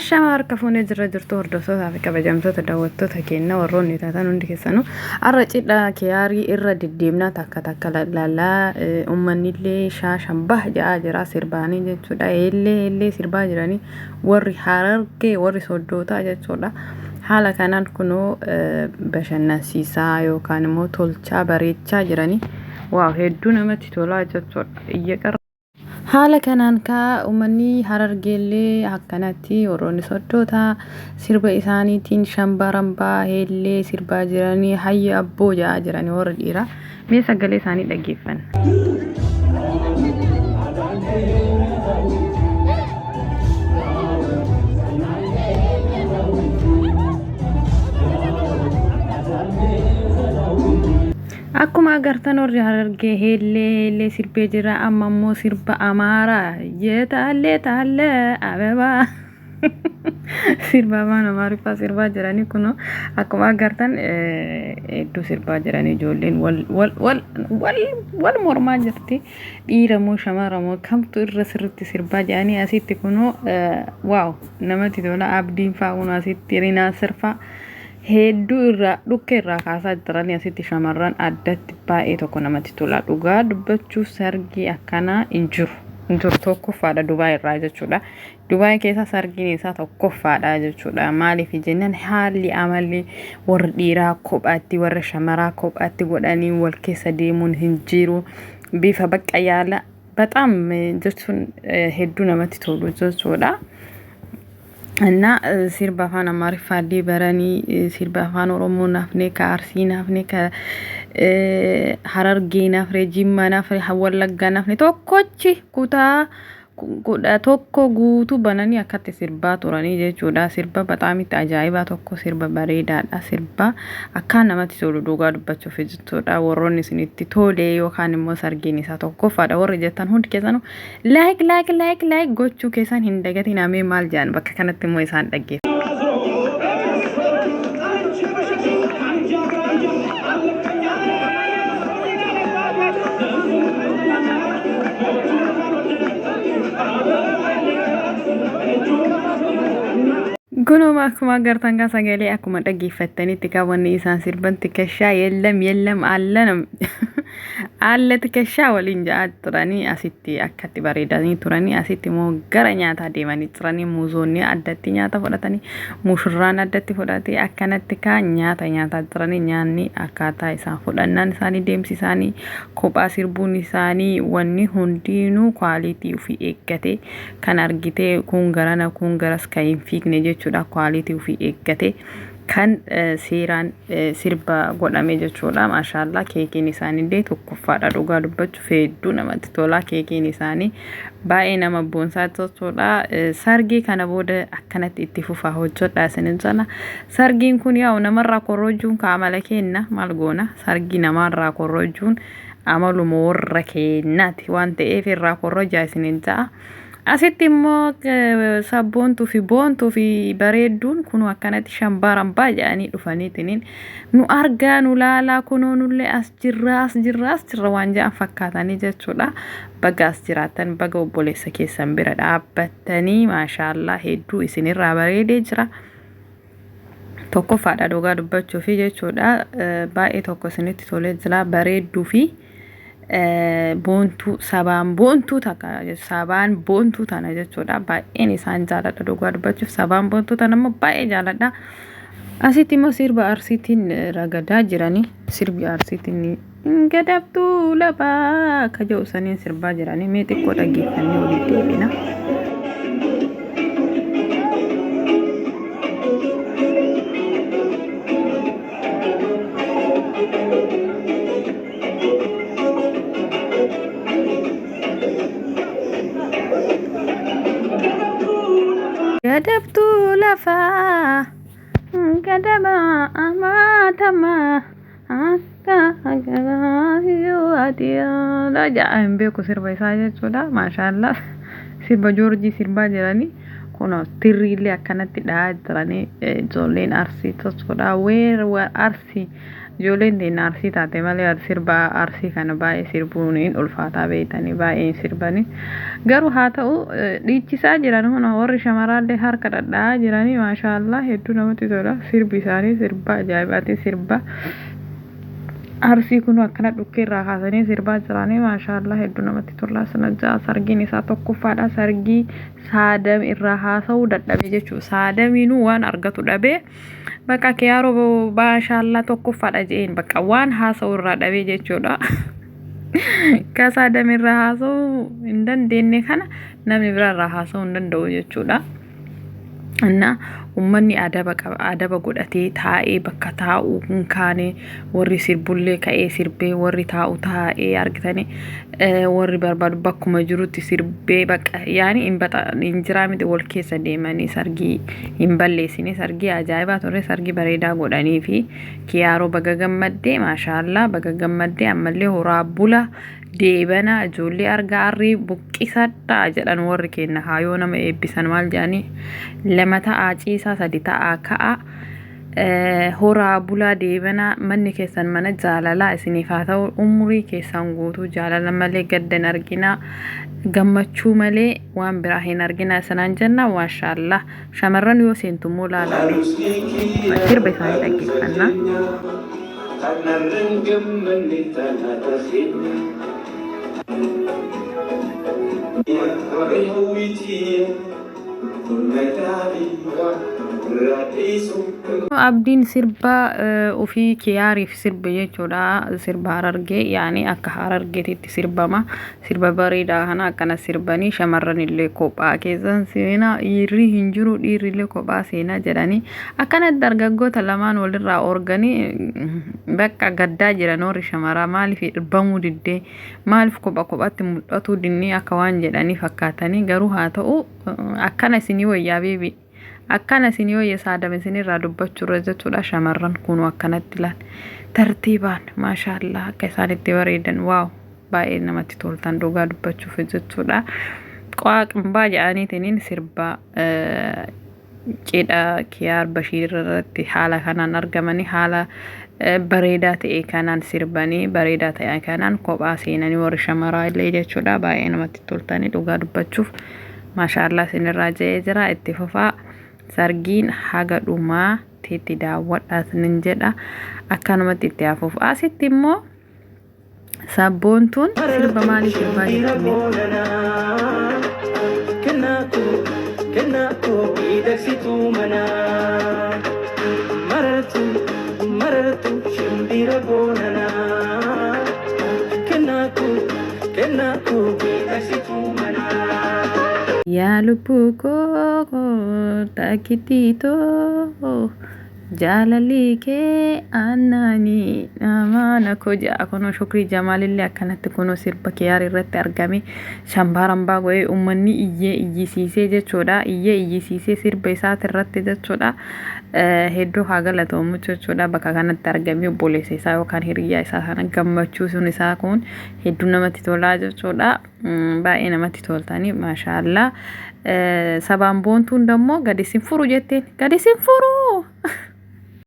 Ashama harka fuunee jirra jirtu hordoftootaa fi kabajamtoota daawwattoota keenya warroonni taatan hundi keessanuu har'a cidha kiyaarii irra deddeemnaa takka takka lallaalaa uummanni illee shaashan bah ja'aa jira sirbaanii jechuudha eellee eellee sirbaa jiranii warri harargee warri soddootaa jechuudha haala kanaan kunoo bashannansiisaa yookaan immoo tolchaa bareechaa jiranii waaw hedduu namatti tolaa jechuudha iyya qarra. Haala kanaan kaa uummanni Harargeellee akkanatti warroonni soddootaa sirba isaaniitiin shambaa rambaa heellee sirbaa jiranii hayya abboo ja'aa jiranii warri dhiiraa mee sagalee isaanii dhaggeeffanna. Akkuma agartan warri Harargee heellee heellee sirbee jira amma immoo sirba Amaaraa yeetaallee taallee ababaa sirba afaan Amaariffaa sirbaa jiranii kunoo akkuma agartan hedduu sirbaa jiranii ijoolleen wal wal wal wal wal mormaa jirti dhiira moo shamara moo kamtu irra sirritti sirbaa jedhanii asitti kunoo waaw namatti tola abdiin faa kunoo asitti rinaasir faa hedduu irraa dhukkee irraa kaasaa jiranii asitti shamarran addatti baay'ee tokko namatti tola dhugaa dubbachuuf sargii akkanaa hin jiru hin jiru tokkoffaadha Dubaay irraa jechuudha Dubaay keessa sargiin isaa tokkoffaadha jechuudha maaliif jennaan haalli amalli warra dhiiraa kophaatti warra shamaraa kophaatti godhanii wal keessa deemuun hin jiru bifa bakka yaala baxaam jechuun hedduu namatti tolu jechuudha. እና sirba afaan Amaariffaallee baranii sirba afaan Oromoo naafne ka Arsii naafne ka Harargee naafne Jimmaa naafne Wallaggaa naafne tokkochi kutaa 11 guutuu bananii akkatti sirbaa turanii jechuudha. Sirba baxaamitti ajaa'ibaa tokko sirba bareedaadha. Sirba akkaan namatti tolu dhugaa dubbachuuf jechuudha. Warroonni isinitti tole yookaan immoo sargiin isaa tokkoffaadha warri jettan hundi keessanuu Like like like like gochuu keessan hin dagatin amee maal jedhan bakka kanatti immoo isaan dhaggeeffa. Kunuma akkuma agartan kan sagalee akkuma dhaggeeffattanitti kan wanni isaan sirban tikashaa yellam yellam allanam Alla tikashaa waliin ja'aa turanii asitti akkatti bareedanii turanii asitti immoo gara nyaataa deemanii turanii muuzoonni addatti nyaata fudhatanii mushurraan addatti fudhatee akkanatti kaa nyaata nyaataa turanii nyaanni akkaataa isaan fudhannaan isaanii deemsi isaanii kophaa sirbuun isaanii wanni hundinuu kwaalitii ofii eeggate kan argitee kun garana kun garas kan hin fiigne jechuudha kwaalitii ofii eeggate kan seeraan sirba godhame jechuudha. Maashaallaa keekiin isaaniillee tokkoffaadha dhugaa dubbachuuf hedduu namatti tola keekiin isaanii baay'ee nama boonsaa jechuudha. Sargii kana booda akkanatti itti fufaa hojjedha isinin sana. Sargiin kun yaa'u namarraa korrojuun ka amala keenna maal goona sargii namarraa korrojuun amaluma warra keennaati waan ta'eef irraa korrojaa isinin ta'a. Asitti immoo sabboontuu fi boontuu fi bareedduun kunoo akkanatti shambaarambaa jedhanii dhufaniitiniin nu argaa nu laalaa kunoo nullee as jirra as jirra as jirra waan jedhan fakkaatanii jechuudha. Baga as jiraattan baga obboleessa keessan bira dhaabbattanii maashaallaa hedduu isinirraa bareedee jira. Tokkoffaadha dhugaa dubbachuufi jechuudha. Baay'ee tokko isinitti tolee jira bareedduu fi boontuu sabaan boontuu takka sabaan boontuu tana jechuudha. Baay'een isaan jaaladha dhugaa dubbachuuf sabaan boontuu tana immoo baay'ee jaaladha. Asitti immoo sirba arsiitiin ragadaa jiranii sirbi arsiitiin hin gadabtuu lafaa akka jedhu saniin sirbaa jiranii mee xiqqoo dhaggeeffannee walitti deebina. Gadabtuu lafaa gadaba amaatamaa. Ja'a hin beeku sirba isaa jechuudha. Maashaallah sirba Joorjii sirbaa jiranii. Kunoo tirriillee akkanatti dhahaa jiranii ijoolleen Arsii jechuudha. Weer Arsii ijoolleen teenya Arsii taate malee sirba Arsii kana baay'ee sirbuun hin ulfaataa beektanii baay'ee hin sirbanii. Garuu haa ta'u dhiichisaa jiran kun warri shamarraallee harka dhadha'aa jiranii maashaallah hedduu namatti tola. Sirbi isaanii sirba ajaa'ibaati sirba. Arsii kun akkana dhukkee irraa kaasanii sirbaa jiranii maashaallah hedduu namatti tola. Sana ja'a sargiin isaa tokkoffaadha. Sargii Saadam irraa haasa'uu dadhabe jechuudha. Saadamiinuu waan argatu dhabee bakka kiyaaroo maashaallaa tokkoffaadha je'een bakka waan haasa'u irraa dhabee jechuudha. Ka Saadam irraa haasa'uu hin dandeenye kana namni biraa irraa haasa'uu hin danda'u jechuudha. Innaa ummanni adaba qaba adaba godhatee taa'ee bakka taa'u hin kaane warri sirbullee ka'ee sirbee warri taa'u taa'ee argitanii warri barbaadu bakkuma jirutti sirbee bakka yaani hin baxa hin jiraa miti wal keessa deemanii sargii hin balleessine sargii ajaa'ibaa ture sargii bareedaa godhanii fi kiyaaroo baga gammaddee maashaallaa baga gammaddee ammallee horaa bula deebana ijoollee argaa arrii buqqisadhaa jedhan warri keenya haa yoo nama eebbisan maal jedhanii lama ta'aa ciisaa sadi ta'aa ka'a horaa bulaa deebanaa manni keessan mana jaalalaa isiniif haa ta'u umrii keessan guutuu jaalala malee gadda hin arginaa gammachuu malee waan biraa hin arginaa isinaan jenna maashaallah shamarran yoo seentu immoo laalame sirba isaanii dhaggeeffannaa. Kanarran gammanne tanaata keenya. Hawwitiya Abdiin sirba ofii kiyaariif sirbe jechuudha. Sirba Harargee yaani akka Harargeetitti sirbama. Sirba bareedaa kana akkana sirbanii shamarran illee kophaa keessan seenaa dhiirri hin jiru dhiirri illee kophaa seenaa jedhanii akkanatti dargaggoota lamaan walirraa organii bakka gaddaa jiran warri shamaraa maaliif dhirbamuu diddee maaliif kopha kophatti mul'atuu dinnee akka waan jedhanii fakkaatanii garuu haa ta'u akkana isinii wayyaa beebi akkana isinii wayya saadam isinirraa dubbachuurra jechuudha shamarran kunuu akkanatti laal tartiibaan maashaallaa akka isaan itti bareedan waaw baay'ee namatti toltan dhugaa dubbachuuf jechuudha qo'aa jedhaniitiniin sirba cidha Kiyaar Bashiir irratti haala kanaan argamanii haala bareedaa ta'e kanaan sirbanii bareedaa ta'e kanaan kophaa seenanii warri shamaraa illee jechuudha baay'ee namatti toltanii dhugaa dubbachuuf maashaallaa isinirraa je'ee jira itti fufaa sargiin haga dhumaa itti daawwadhaa isinin jedha akkanumatti itti hafuuf asitti immoo sabboontuun sirba maalii sirbaa jirti mee? Kennaa koo miidhagsituu manaa marartu marartu shimbira boonanaa kennaa koo kennaa koo miidhagsituu manaa. Yaa lubbuu koo takkittii too Jaalalli kee aannaani amaana koo jedha kunoo Shukrii Jamaalillee akkanatti kunoo sirba kiyaar irratti argame shambaarambaa godhee uummanni iyyee iyyisiisee jechuudha iyyee iyyisiisee sirba isaati irratti jechuudha hedduu haa galatoomu jechuudha bakka kanatti argamee obboleessa isaa yookaan hiriyyaa isaa sana gammachuu sun isaa kun hedduu namatti tolaa jechuudha. Baay'ee namatti toltanii maashaallaa. Sabaan boontuun dammoo gadi sin furu jetteen gadi sin furu.